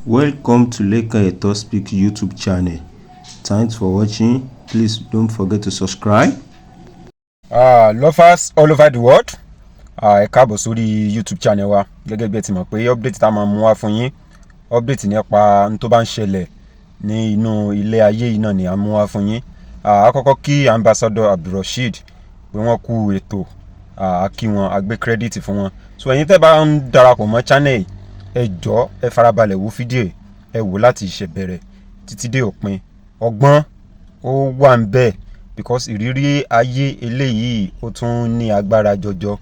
Welcome to Lekan Eto Speak YouTube channel. Thanks for watching. Please don't forget to subscribe. Lovers all over the world, ẹ káàbọ̀ sórí YouTube channel wa. Gẹ́gẹ́ bí ẹ ti mọ̀ pé update tá a máa mú wá fún yín, update nípa n tó bá ń ṣẹlẹ̀ ní inú ilé ayé yìí náà ni a mú wá fún yín. A kọ́kọ́ kí Ambassador Abdulrasheed pé wọ́n kú ètò. A kí wọn, a gbé credit fún wọn. So ẹ̀yin tẹ́ bá ń darapọ̀ mọ́ channel yìí, ẹ jọ̀ọ́, ẹ farabalẹ̀ wo fídíò yìí, ẹ wò láti ìṣẹ̀bẹ̀rẹ̀ títí dé òpin. Ọgbọ́n ó wà ń bẹ́ẹ̀ because ìrírí ayé eléyìí, ó tún ní agbára jọjọ.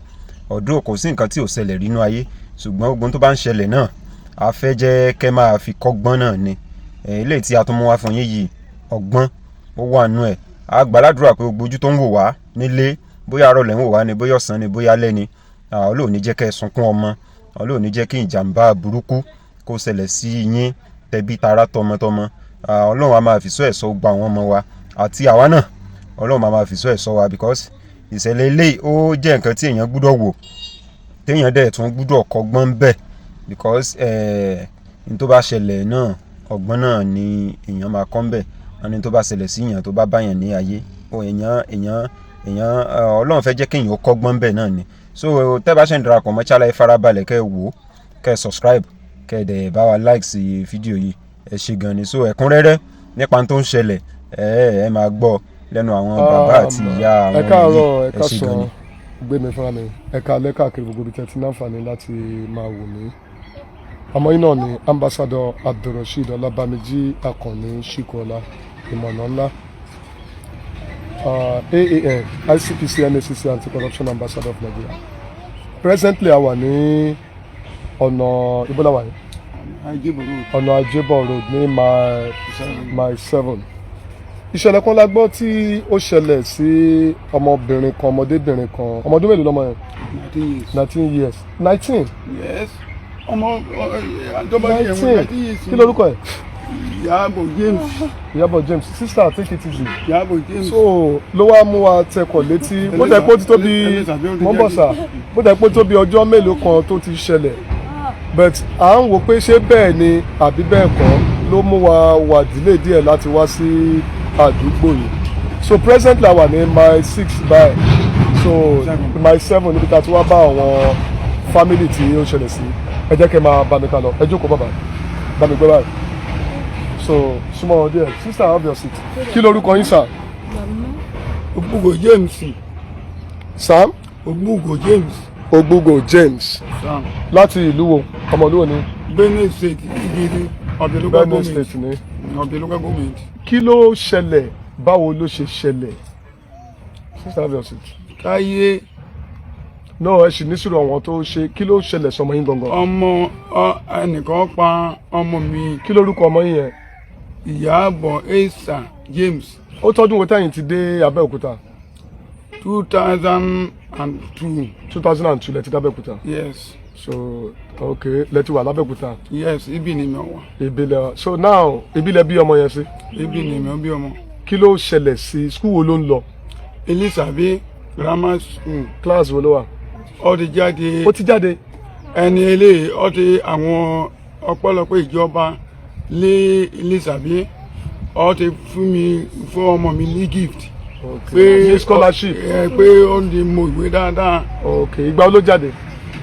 Ọdún kò sí nǹkan tí ò ṣẹlẹ̀ rínú ayé, ṣùgbọ́n ogun tó bá ń ṣẹlẹ̀ náà, a fẹ́ jẹ́ kẹ́ máa fi kọ́gbọ́n náà ni. Eléyìí tí a tún mú wá fún yín yìí, ọgbọ́n ó wà nú ẹ̀. A gbàládùra pé gbogbo ojú tó ń wò wá nílé, bóyá àárọ̀ lẹ́ ń wò wá ni, bóyá ọ̀sán ni, bóyá alẹ́ ni, Ọlọ́run ní jẹ́ kẹ́ ẹ sunkún ọmọ. Ọlọ́run ní jẹ́ kí ìjàmbá burúkú kó ṣẹlẹ̀ sí yín, tẹbí tará, tọmọtọmọ. Ọlọ́run á máa fi ṣọ́ ẹ̀ṣọ́ gba àwọn ọmọ wa àti àwa náà. Ọlọ́run máa fi ṣọ́ ẹ̀ṣọ́ wa because ìṣẹ̀lẹ̀ eléyìí, ó jẹ́ nǹkan tí èèyàn gbúdọ̀ wò, téèyàn dẹ̀ tún gbúdọ̀ kọ́gbọ́n bẹ́ẹ̀ because n tó bá ṣẹlẹ̀ náà, ọgbọ́n náà ni èèyàn máa kọ́ ń bẹ̀. Wọ́n ní tó bá ṣẹlẹ̀ sí èèyàn, tó bá báyàn ní ayé, ó èèyàn èèyàn èèyàn Ọlọ́run fẹ́ jẹ́ kéèyàn ó kọ́gbọ́n bẹ́ẹ̀ náà ni. So tẹ́ bá ṣe ń darapọ̀ mọ́ channel, ẹ farabalẹ̀ kẹ́ ẹ wò ó, kẹ́ ẹ subscribe, kẹ́ ẹ dẹ̀ bá wa like sí fídíò yìí. Ẹ ṣe gan ni. So ẹ̀kúnrẹ́rẹ́ nípa tó ń ṣẹlẹ̀, ẹ máa gbọ́ lẹ́nu àwọn bàbá àti ìyá àwọn Ẹ káàárọ̀, yìí. ẹ Ẹ ṣe gan káàsán ni. Gbé mi fúnra mi, ẹ káalẹ́ káàkiri gbogbo ibi tẹ́ ti náǹfààní láti máa wò mí. Àmọ́ yín náà ni Ambassador Abdulrasheed Ọlábàmíjì Akànní Ṣíkọ́lá Ìmọ̀nà Ńlá, AAN ICPC NACC, Anti-Corruption Ambassador of Nigeria. Presently, a wà ní ọ̀nà ibo wà yìí? Ajébọ̀ Road. Ọ̀nà Ajébọ̀ Road ní Mile 7. Ìṣẹ̀lẹ̀ kan la gbọ́ tí ó ṣẹlẹ̀ sí ọmọbìnrin kan, ọmọdébìnrin kan. Ọmọ ọdún mélòó lọ́mọ yẹn? 19 years. 19 years, 19? Yes, ọmọ àjọba yẹn. 19. 19 years. Kí lorúkọ ẹ̀? Ìyábọ̀ James. Ìyábọ̀ James. Sister, take it easy. Ìyábọ̀ James. So ló wá mú wa tẹkọ̀ létí bó tẹ̀ pé ó ti tó bí mọ́ bọ̀ sà, bó tẹ̀ pé ó ti tó bí ọjọ́ mélòó kan tó ti ṣẹlẹ̀, but à ń wò pé ṣé bẹ́ẹ̀ ni àbí bẹ́ẹ̀ kọ́, ló mú wa wà dílé díẹ̀ láti wá sí àdúgbò yìí. So presently, a wà ní Mile 6 báyìí, so Mile 7, níbi tá a ti wá bá àwọn family tí ó ṣẹlẹ̀ sí. Ẹ jẹ́ kí ẹ máa bá mi ká lọ. Ẹ jókòó, bàbá, bá mi gbé báyìí. So súnmọ́ wọn díẹ̀. Sister, have your seat. Kí lorúkọ yín, sir? Ògbúgò James. Sam? Ògbúgò James. Ogbugo James. Sam. Láti ìlú wo? Ọmọ ìlú wo ni? Benue State, Igede of the local Benue government. State ni. Of the local government. Kí ló ṣẹlẹ̀? Báwo ló ṣe ṣẹlẹ̀? Sister, have your seat. Táyé. No, ẹ sì ní sùúrù. Àwọn tó ṣe, kí ló ṣẹlẹ̀ sọmọ yín gangan? Ọmọ ẹnìkan pa ọmọ mi. Kí lórúkọ ọmọ yín yẹn? Ìyábọ̀ Esther James. Ó tọ́dún wo tẹ́yìn ti dé Abẹ́òkúta? 2002. 2002 lẹ ti dé Abẹ́òkúta? Yes. So ok, lẹ ti wà lábẹ́òkúta? Yes, ibi ni mi wà. Ìbílẹ̀. So now, ìbílẹ̀ bí ọmọ yẹn sí? Ibi ni mi bí ọmọ. Kí ló ṣẹlẹ̀ sí? School wo ló ń lọ? Elizabeth Grammar School. Class wo ló wà? Ó ti jáde. Ó ti jáde? Ẹni eléyìí, ó ti àwọn ọ̀pọ̀lọpọ̀ ìjọba lé Elizabeth, ó ti fún mi, fún ọmọ mi ní gift. Pé ní scholarship? Ẹ pé ó lè mọ ìwé dáadáa. Ok, ìgbà wo ló jáde?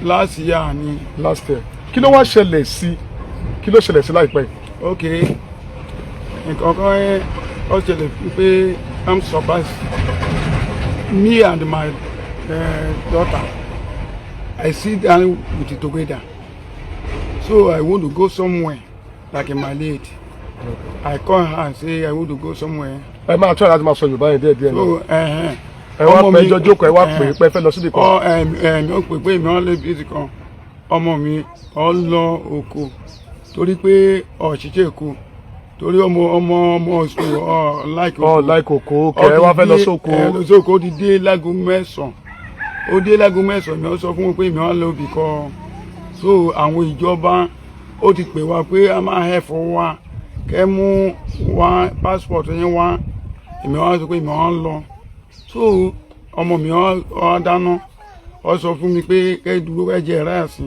Last year ni. Last year. Kí ló wá ṣẹlẹ̀ sí? Kí ló ṣẹlẹ̀ sí láìpẹ́ yìí? Ok, nǹkan kan ẹ ó ṣẹlẹ̀ pé I'm surprised. Me and my daughter, I sit down with it together. So I want to go somewhere, like in my late. I call her and say I want to go somewhere. Ẹ máa try láti máa sọ Yorùbá yẹn díẹ̀ díẹ̀ So náà. Ẹ wá pẹ́ ẹjọ́ jókòó, ẹ wá pè é pé ẹ fẹ́ lọ síbi kan. Ọ ẹ ẹ mi ò pè pé mi ò lè bí kan. Ọmọ mi ọ lọ oko torí pé ọ̀ṣìṣẹ́ èkó, torí ọmọ school ọ like. Ọ like oko kẹ, ẹ wá fẹ́ lọ sóko. Ẹ lọ sóko. Ó ti dé láago 9, ó dé láago 9. Mi ó sọ fún wọn pé mi ò lọ ibì kan. So àwọn ìjọba ó ti pè wá pé a máa hẹ̀ fún wa kẹ́ mú wá passport yẹn wá. Èmi wá sọ pé èmi wá ń lọ. So ọmọ mi wá dáná, ó sọ fún mi pé kẹ́ dúró, kẹ́ jẹ rice.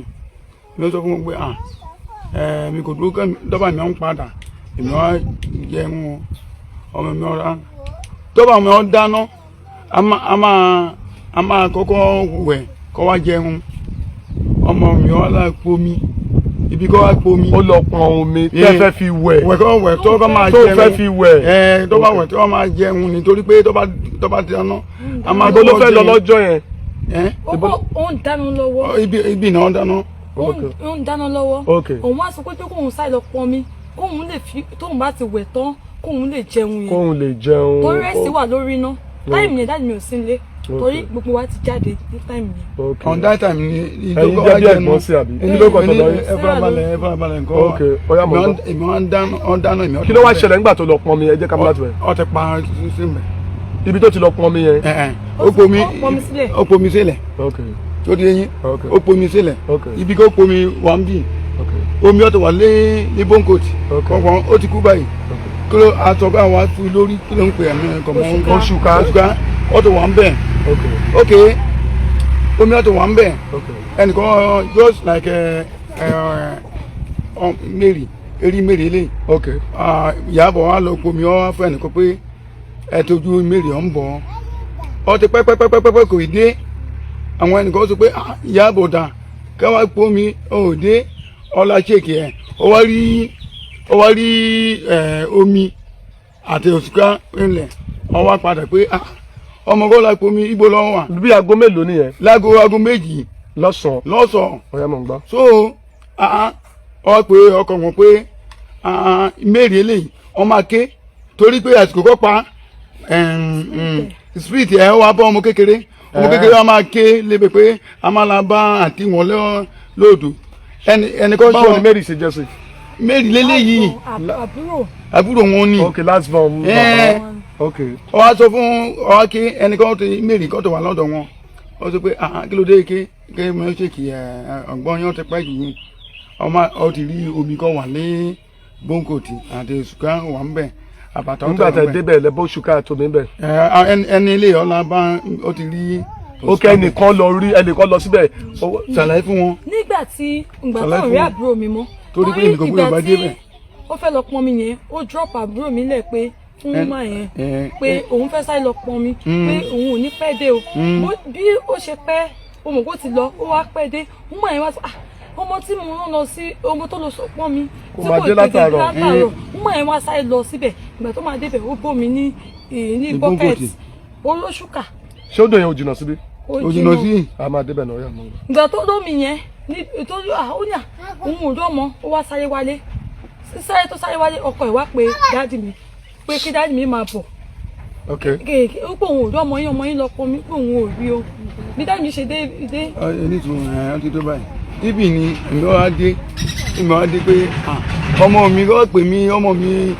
Mi ó sọ fún mi pé ah, Ẹ mi kò dúró kẹ́ dọ́bà mi ń padà, èmi wá jẹun, ọmọ mi ọ̀rá dọ́bà mi ọ̀ dáná, a máa kọ́kọ́ wẹ̀ kọ́ wá jẹun. Ọmọ mi ọ̀ la pomi ibi kọ́ wá pomi. Ó lọ pọn omi tẹ́ fẹ́ fi wẹ̀? Wẹ̀ kọ́ wẹ̀ tó bá máa Tó jẹun. fẹ́ fi wẹ̀. Ẹ tó bá wẹ̀ tó bá máa jẹun, nítorí pé tó bá dáná, a máa Ibo ló fẹ́ lọ jẹun. lọ́jọ́ yẹn? Ẹ Ó ń dáná lọ́wọ́. Ibi náà dáná. Ó ń dáná lọ́wọ́. Òun wá sọ pé kóun sáré lọ pọn mi, kóun lè fi tóun bá ti wẹ̀ tán, kóun lè jẹun yẹn. Kóun lè jẹun. Torí rice wà lórí iná. Time yẹn, daddy mi ò sí nílé, torí gbogbo wa ti jáde ní time yẹn. On that time ni Ẹ̀yin jẹ́ bí ẹ̀gbọ́n sí, àbí? Kí ló kọ́ tọ̀dọ̀ yín? Ẹ farabalẹ̀, ẹ farabalẹ̀ nǹkan. Ok, ó yá, mò ń gbọ́. Èmi wá ń dáná, ọ ń dáná, èmi. Kí ló wá ṣẹlẹ̀ nígbà tó lọ pọn mi? Ẹ jẹ́ ká mú láti bẹ̀. Ọ ti pa sí mbẹ. Ibi tó ti lọ pọn mi yẹn? Ẹ ẹ. Ó Ó pomi. Ó pọnmi sílẹ̀. Ó pomi sílẹ̀. Tó di eyín. Ó pomi sílẹ̀. Ibi kó pomi wà ń bì. Omi ọ̀tọ̀ wà lé ní bóńkòtì. Kọ̀ọ̀kan ó ti kú báyìí. Kí ló aṣọ bá wa tu lórí, kí ló ń pè ẹ̀mí kọ̀ mọ́? Òṣùká. Òṣùká ọ̀tọ̀ wà ń bẹ̀. Ok, omi ọ̀tọ̀ wà ń bẹ̀. Ẹnìkan just like ẹ ẹ ọ Mary eri Mary lè. Ìyàbọ̀ wa lọ pomi, ọ wá fún ẹnìkan pé ẹ tójú Mary ọ̀ ń bọ̀, ọ ti pẹ́ pẹ́ pẹ́ pẹ́ pẹ́ kò ì dé. Àwọn ẹnìkan sọ pé, "Ah, Ìyàbọ̀ dà káwá pomi ò dé." Ọlá ṣèkì ẹ, ọ wá rí ẹ omi àti òṣùká ńlẹ̀. Ọ wá padà pé, "Ah, ọmọ kọ́ la pomi, ibo lọ́wọ́ wà?" Bí aago mélòó nìyẹn? Láago aago 2. Lọ́sàn-án? Lọ́sàn-án. Ó yá, mò ń gbọ́. So ọ pé ọkọ wọn pé Mary eléyìí ọmọ aké, torí pé àsìkò kọ́ pa spirit ẹ wá bọ́ ọmọ kékeré, ọmọ kékeré wa máa ké lébe pé a máa la bá àǹtí wọn lóòdù ẹni ẹnì kan. Báwo ni sọ Mary ṣe jẹ́ sí? Mary léléyìí. Àbúrò. Àbúrò wọn ni. Ok, last born. Eh. Ok. Ọ wá sọ fún ọ wá ké ẹnìkan tó Mary kan tó wà lọ́dọ̀ wọn, ó sọ pé, "Ah, kí ló dé ké ké mo ṣe kì ẹ ọgbọ́n yẹn ti pẹ́ jù yín." Ọmọ ọ ti rí omi kan wà lé bóńkòtì àti ṣùkà wà ń bẹ̀, àbàtà ọ̀tọ̀ Nígbà wà tẹ ń bẹ̀. débẹ̀, lẹ bó ṣùkà àtòmí bẹ̀? Ẹ ẹni ilé ọlá bá ó ti rí. Ok, ẹnìkan lọ rí, ẹnìkan lọ síbẹ̀. Ṣàlàyé fún wọn. Nígbà tí ìgbà tó Ṣàlàyé ń fún rí wọn. àbúrò mi mọ́. Torí pé èmi kò gbúdọ̀ bá Ìgbà tí débẹ̀. ó fẹ́ lọ pọn mi yẹn, ó drop àbúrò mi lẹ̀ pé fún woman yẹn pé òun fẹ́ sáré lọ pọn mi, pé òun ò ní pẹ́ dé o. Bí ó ṣe pẹ́, ó mọ̀ kó ti lọ, ó wá pẹ́ dé. Woman yẹn wá sọ, "Ah, ọmọ tí mo rán lọ sí, ọmọ tó lọ sọ pọn mi Kò tí máa kò dé tètè látàárọ̀. látàárọ̀." Woman yẹn wá sáré lọ síbẹ̀. Ìgbà tó máa débẹ̀, ó bómi ní Ní bucket bóńkòtì. olóṣùkà. Ṣé odò yẹn ò jìnnà síbí? Ó Ó jìnnà sí. A máa débẹ̀ náà, ó yá, mò ń gbọ́. Ìgbà tó lómi yẹn ní tó ó ní à òun ò rọ́mọ, ó wá sáré wálé. Sísáré tó sáré wálé, ọkọ ẹ̀ wá pé daddy mi pé kí daddy mi máa bọ̀. Kéèké ó pé òun ò rọ́mọ yín, ọmọ yín lọ pọn mi, pé òun ò rí o. Bí daddy mi ṣe dé dé. Ẹ nítorí ẹ ti tó báyìí ibi ni èmi wá dé, èmi wá dé pé, ah, ọmọ mi kọ́ pè mí, ọmọ mi,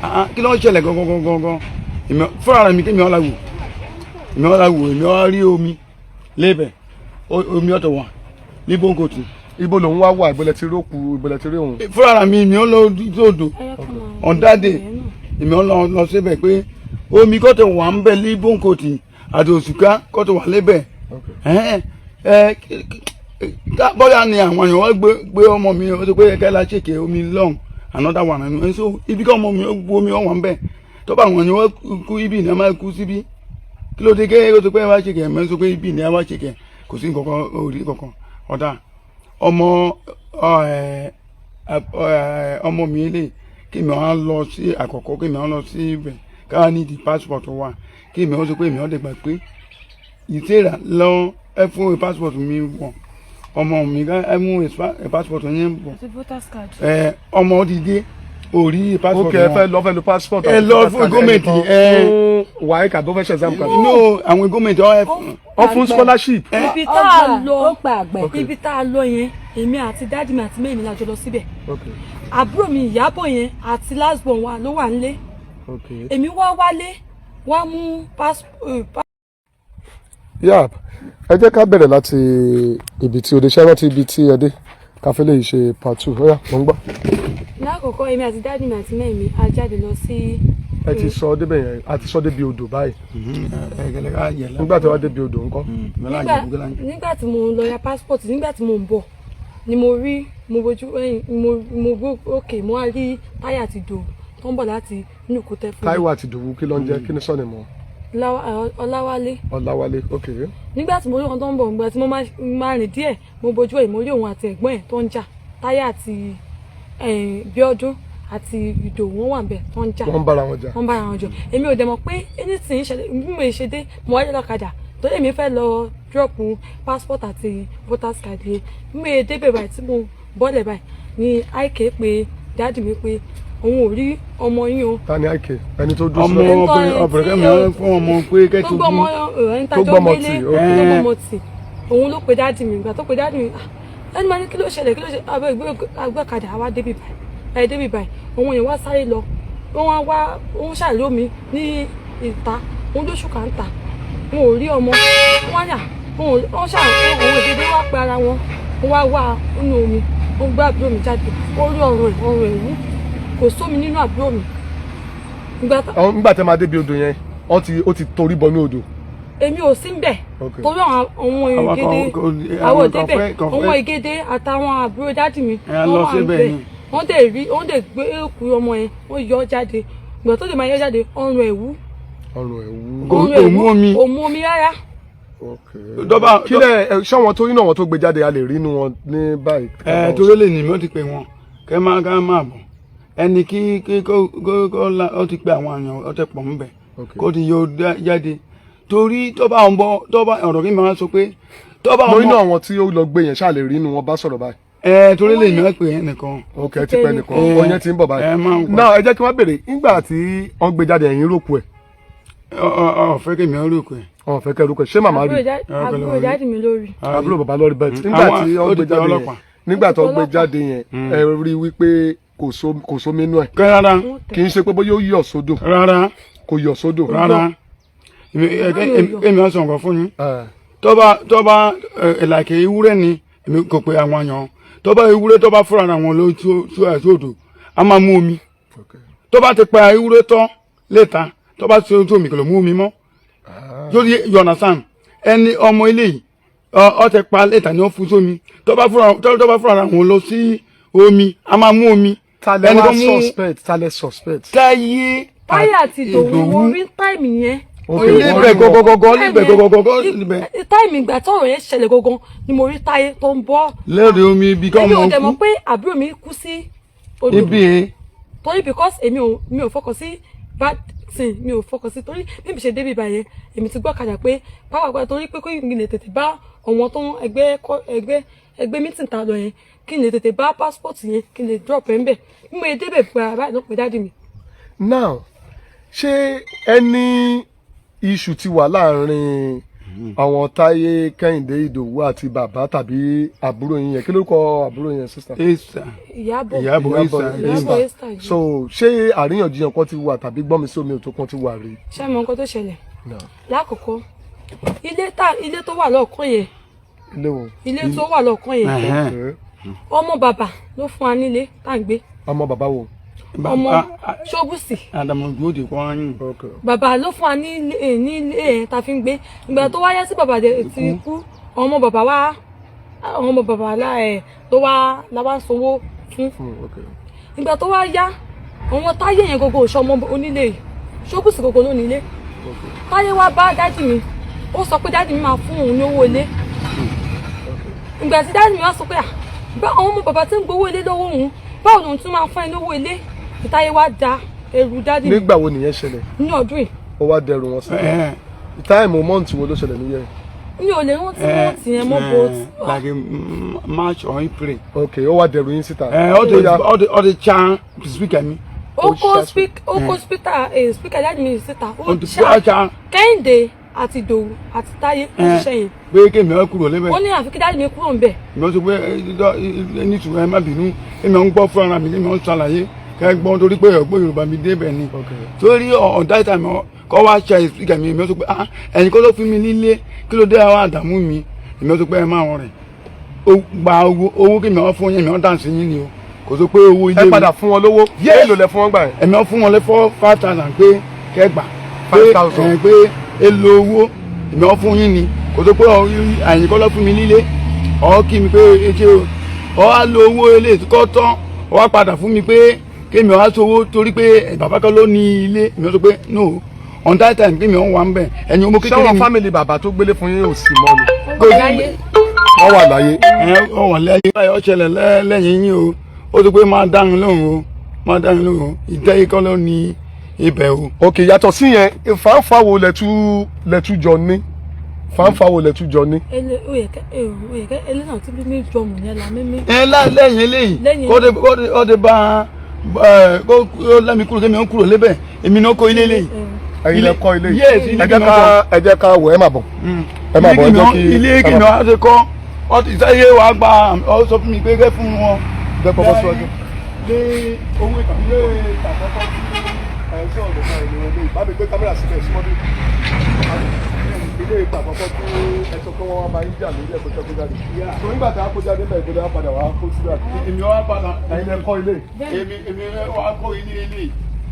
ah, kí ló ń ṣẹlẹ̀ gangan gangan? Èmi fúnra mi kémi ọ̀la wò, èmi ọ̀la wò, èmi wá rí omi lébẹ̀, omi ọ̀tọ̀ wà ní bóńkòtì. Ibo lòun wá wà? Ìbọlẹ̀ tí rókù, ìbọlẹ̀ tí rí òun? Fúnra mi mi ó lọ sódò ọ̀ndàdè, èmi ó lọ síbẹ̀ pé omi kọ́tọ̀ wà ń bẹ̀ ní bóńkòtì àti òṣùká kọ́tọ̀ wà lébẹ̀. Ẹ ẹ bóyá ni àwọn èèyàn wá gbé ọmọ mi, ó sọ pé kẹ́lá ṣèké omi lọ́hùn another one nínú ẹ. So ibi kí ọmọ mi ó gbó omi ọ̀wà ń bẹ̀ tó bá àwọn èèyàn wá kú, ibi ní a máa kú síbí. Kí ló dé kẹ́ ó sọ pé wá ṣèké ẹ̀ sọ pé ibi ní a wá ṣèké, kò sí nǹkankan, orí kankan ọ̀dà ọmọ ẹ ọmọ mi lè kí mi wá lọ sí àkọ́kọ́, kí mi wá lọ sí ibẹ̀ káwá ní di passport wa, kí mi wá sọ pé mi wá dẹ̀ gbà pé ìtẹ́rà lọ ẹ fún passport mi wọ̀, ọmọ mi ká ẹ mú passport yẹn bọ̀. Àti voters card. Ẹ ọmọ ti dé orí passport. Ok, ẹ fẹ́ lọ, fẹ́ lo passport? Ẹ lọ fún gọ́ọ̀mẹ̀ntì, ẹ. Fún WAEC àbí ó fẹ́ ṣe exam kan? No, àwọn gọ́ọ̀mẹ̀ntì ọ ẹ fún. Wọ́n fún scholarship? Ibi tá a lọ Ó pa àgbẹ̀. Ibi tá a lọ yẹn, èmi àti daddy mi àti mẹ́rin la jọ lọ síbẹ̀. Àbúrò mi Ìyábọ̀ yẹn àti last born wa ló wà nílé. Èmi wá wálé wá mú passport. Yap, ẹ jẹ́ ká bẹ̀rẹ̀ láti ibi tí o dé. Ṣé rántí ibi tí ẹ dé? Káfí lè ṣe part two. Ó yá, mo ń gbọ́. Lákọ̀ọ́kọ́, èmi àti daddy mi àti mẹ́rin mi a jáde lọ sí. Ẹ ti sọ débẹ̀ yẹn, a ti sọ débi odò báyìí. Ẹ gẹlẹ ká yẹ la. Nígbà tí wàá débi odò ńkọ́? Nígbà tí mo ń lọ ya passport, nígbà tí mo ń bọ̀ Ni mo rí, mo wojú ẹ̀yìn, mo gbó òkè, mo wá rí Táyà àti Ìdòwú tó ń bọ̀ láti inú Kòtẹ́ fún mi. Táíwò àti Ìdòwú, kí ló ń jẹ́? Kí ni sọ́ọ̀nì mọ́? Ọláwálé. Ọláwálé, ok. Nígbà tí mo rí wọn tó ń bọ̀, nígbà tí mo máa rìn díẹ̀, mo bojú ẹ̀yìn, mo rí òun àti ẹ̀gbọ́n ẹ̀ tó ń jà. Táyà àti Bíọ́dún àti Ìdòwú, wọn wà níbẹ̀ tó ń jà. Wọ́n ń bára wọn jà. Wọ́n bára wọn jọ. Èmi ò dẹ̀ mọ̀ pé anything ṣẹlẹ̀. Bí mo ṣe dé, mo wáyé lọ́kadà torí èmi fẹ́ lọ drop passport àti voters card yẹn. Bí mo ṣe débẹ̀ báyìí, tí mo bọ́lẹ̀ báyìí, ni Ike pé daddy mi pé òun ò rí ọmọ yín o. Ta ni Ike, ẹni tó dúró Ọmọ sílẹ̀? obìnrin obìnrin kẹ́mi ọ̀rẹ́ fún ọmọ pé Tó kẹ́tù gbọ́ ọmọ ẹni Tó tájọ́ gbọ́mọ gbélé tì, tó ok. gbọ́mọ tì, òun ló pe daddy mi. Ìgbà tó pe daddy mi, ah, ẹni máa ní kí ló ṣẹlẹ̀, kí ló ṣẹlẹ̀? Abẹ́ ìgbé ọ̀kadà àwa débi báyìí ẹ débi báyìí, òun yẹn wá sáré lọ, wọ́n wá wá, wọ́n ṣàlẹ́ omi ní ìta, òun ló ṣùkà ń ta, wọn ò rí ọmọ. Wọ́n yà wọ́n ṣàlẹ́ àwọn ìdílé wá pe ara wọn, wọ́n wá wá nínú omi, wọ́n gbé àbúrò mi jáde. Ó rí ọrùn ẹ̀, ọrùn ẹ̀ wú, kò sómi nínú àbúrò mi. Ìgbà tá Àwọn nígbà tẹ́ máa débi odò yẹn, wọ́n ti ó ti torí bọnú odò? Èmi ò sí ńbẹ̀ torí àwọn Àwọn ìgédé àwọn àwọn kan òdebẹ̀ fẹ́ àwọn ìgédé àtàwọn àbúrò daddy mi, Ẹ wọ́n lọ wà síbẹ̀ ńbẹ̀. ni. Wọ́n dẹ̀ rí, wọ́n dẹ̀ gbé òkú ọmọ yẹn, wọ́n yọ ọ́ jáde. Ìgbà tó dẹ̀ máa yọ jáde, ọrùn ẹ̀ wú. Ọrùn ẹ̀ wú. Kò Ọrùn ẹ̀ kò mú omi. Kò mú omi rárá. Ok. Dọ́bà Kí lẹ ẹ, ṣé àwọn tó yín náà, wọn tó gbé jáde, a lè rí inú wọn ní báyìí? Ẹ torí lè ní mi ó ti pè wọn kẹ máa ká máa bọ̀, ẹni kí kó la ó ti pe àwọn àyàn, ó ti pọ̀ ńbẹ̀ kó ti yọ jáde torí tó bá ń bọ̀, tó bá ọ̀rọ̀ kí n máa sọ pé tó bá Mo ń inú bọ̀. àwọn tí ó lọ gbé yẹn, ṣáà lè rí inú wọn bá sọ̀rọ̀ báyìí? Ẹ torí lè ní wọ́n pè é nìkan. Ok, ẹ ti pẹ́ nìkan. Oyin ti ń bọ̀ báyìí. Ẹ máa ń pọ̀. Náà ẹ jẹ́ kí wọ́n béèrè, nígbà tí wọ́n gbé jáde, ẹ̀yìn rókù ẹ̀? Ọ fẹ́ kí mi ó rò pé. Wọn fẹ́ kẹ́ rókù ẹ̀. Ṣé màmá rí? Àbúrò daddy mi lórí. Àbúrò bàbá lórí bẹ́ẹ̀. Nígbà tí Àwọn- wọ́n ó gbé ti pe jáde yẹn, ọlọ́pàá. nígbà tó gbé Ọlọ́pàá. jáde yẹn, ẹ rí wípé kò sómi inú ẹ̀? Kẹ́ rárá. Kì í ṣe pé bóyá ó yọ̀ sódò? Rárá. Kò yọ̀ sódò? Rárá. Èmi á sọ nǹkan fún yín. Tó bá ìlàkè ewúrẹ́ ni, èmi kò pe àwọn àyàn. Tó bá ewúrẹ́ tó bá fúnra ara wọn ló tú àti odò, a máa mú omi. Tó bá ti pa ewúrẹ́ tán léta, tó bá tó omi, kò lè mú omi mọ́. Yóò yẹ, you understand? Ẹni ọmọ ilé yìí ọ ti pa léta ni ó fún sómi. Tó bá fúnra ara wọn lọ sí omi, a máa mú omi. Ta lẹ Ẹni wá tó mú suspect? Ta lẹ suspect? Táyé. Táyà àti Ìdòwú, mo rí time yẹn. Ok, Orí wọ́n Níbẹ̀ rí wọn. gọgọgọgọ, níbẹ̀ gọgọgọgọ níbẹ̀. Time ìgbà tọ́rọ̀ yẹn ṣẹlẹ̀ gangan ni mo rí Táyé tó ń bọ́. Lẹ́rìí omi ibi kọ́ Èmi ò ọmọ dẹ̀ mọ̀ kú pé àbúrò mi kú sí odò ibi torí because èmi ò mi ò fọkàn sí bad thing, mi ò fọkàn sí, torí bí mi ṣe débi ìbàyẹn, èmi ti gbọ́kadà pé pápákọ̀, torí pé kí n lè tètè bá àwọn tó ń ẹgbẹ́ ẹgbẹ́ ẹgbẹ́ meeting ta lọ yẹn, kí n lè tètè bá passport yẹn, kí n lè drop ẹ̀ ń bẹ̀. Bí mo yẹ débẹ̀ gbà báyìí ló pe daddy mi. Now, ṣé ẹni iṣu ti wà láàrin àwọn Táyé, Kẹ́hìndé, Ìdòwú àti bàbá tàbí àbúrò yín yẹn? Kí lórúkọ àbúrò yẹn, sister? Esther. Ìyábọ̀. Ìyábọ̀. Ìyábọ̀. Esther. Ìyábọ̀ Esther yìí. So ṣé àríyànjiyàn kan ti wà tàbí gbọ́nmi sí omi òtó kan ti wà rí? Ṣé mo nǹkan tó ṣẹlẹ̀? No. Lákòókò, ilé tá ilé tó wà lọ́ọ̀kan yẹn, Ilé wo? Ilé tó wà lọ́ọ̀kan yẹn, Ẹ̀hẹ́n. Ọmọ bàbá ló fún wa nílé tá à ń gbé. Ọmọ bàbá wo? Ọmọ Ṣóbùsì. Adamu gbòde kọ́ yín. Bàbá ló fún wa ní ilé yẹn tá a fi ń gbé. Ìgbà tó wáyé sí bàbá dẹ̀ ti kú, ọmọ bàbá wa, àwọn ọmọ bàbá ẹ̀ tó wá la wá sanwó fún. Ìgbà tó wá yá, àwọn Táyé yẹn gbogbo òṣọ ọmọ onílé yìí, Ṣóbùsì gbogbo ló nílé. Táyé wá bá daddy mi, ó sọ pé daddy mi máa fún òun ní owó ilé. Ìgbà tí daddy mi wá sọ pé, "Ah, bá àwọn ọmọ bàbá tí ń gbowó ilé lọ́wọ́ òun, báwo lòun tún máa fún ẹ lówó ilé?" Táyé wá da ẹrù daddy mi. Nígbà wo nìyẹn ṣẹlẹ̀? Ní ọdún yìí. Ó wá dẹrù wọn sí. Time, month wo ló ṣẹlẹ̀ níyẹn? Mi ò lè rántí month yẹn mọ́, but Like March or April. Ok, ó wá dẹrù yín síta. Ó ti ó ti chan speaker mi. Ó kó speaker speaker daddy mi síta. Ó Ó ti ṣá ṣá. Kẹ́hìndé àti Ìdòwú àti Táyé ó ṣiṣẹ́ yẹn. Pé kémi ọ kúrò lébẹ̀. Ó ní àfi kí daddy mi kúrò ń bẹ̀. Èmi ó sọ pé nítorí ẹ má bínú, èmi ò ń gbọ́ fúnra mi, èmi ò ń ṣàlàyé kẹ́ ẹ gbọ́, torí pé ọ̀gbọ́n Yorùbá mi débẹ̀ ni. Torí ọ̀dà ìta mi kọ́ wá ṣe speaker mi, èmi ó sọ pé, "Ah, ẹ̀yin kọ́ ló fún mi nílé, kí ló dé àwọn àdàmú mi?" Èmi ó sọ pé ẹ má wọn rẹ̀ ó gba owó owó kí mi ò fún yín, èmi ò dàn sí yín ni o, kò sọ pé owó ilé Ẹ mi. padà fún wọn lówó? Èló lẹ fún wọn gbà yẹn? Èmi ò fún wọn lé 4, 5,000 pé kẹ́ gbà. 5,000. Pé èlò owó èmi ò fún yín ni, kò sọ pé ẹ̀yin kọ́ ló fún mi nílé ọ̀ kí mi pé ẹ ṣe o. Ọ wá lo owó ilé kọ́ tán, ọ wá padà fún mi pé kémi ọ wá sowó torí pé bàbá kan ló ní ilé. Mi ó sọ pé no, on that time kémi ọ wà ń bẹ̀ ẹ̀yin ọmọ kékeré Ṣáwọn mi. family bàbá tó gbélé fún yín ò sí mọ́ ni? Kò sí. Wọ́n wà láyé? Ẹ ọ wà lẹ́yìn báyìí. Ọ ṣẹlẹ̀ lẹ́yìn yín o. Ó sọ pé máa dáhùn lóhùn o, máa dáhùn lóhùn o, ìtẹ́yìí kọ́ ló ní ibẹ̀ o. Ok, yàtọ̀ sí yẹn, fàǹfà wo lẹ́tú jọ ní? Fàǹfà wo lẹ́tú jọ ní? Ele oyèkẹ oyèkẹ ele náà ti bí mi jọmù yẹn la mímí. Ẹ lẹ́yìn eléyìí. Lẹ́yìn. Kó de bá ẹ kó lẹ́mi kúrò, kémi ó kúrò lébẹ̀, èmi náà kó ilé léyìí. Ẹ̀yin lẹ kọ́ ilé yìí? Yes, ilé Ẹ jẹ́ kìíní. ká, ẹ jẹ́ ká wọ̀. Ẹ má bọ̀, ẹ má bọ̀, ẹ jẹ́ kí ilé ẹ má kìíní bọ̀. Wá ṣe kọ́ ọ ti sáyé wa gba ọ sọ fún mi pé kẹ́ fún wọn. Jẹ́ kọ́kọ́ síwájú. Lé owó ìtàn. Ilé àkọ́kọ́ tí ẹ̀ ń sọ̀rọ̀ nípa ìlú ilé, bá mi gbé kámẹ́rà síbẹ̀ súnmọ́ bí. Ilé ìgbà àkọ́kọ́ tí ẹ sọ pé wọ́n wá máa ń jà lórí ẹ̀kọ́ tó kó jáde, so nígbà tí a kó jáde nígbà ìgbọ́dọ̀ á padà wá kó síbẹ̀. Èmi wá padà. Ẹ̀yin lẹ kọ́ ilé? Èmi wá kọ́ ilé ilé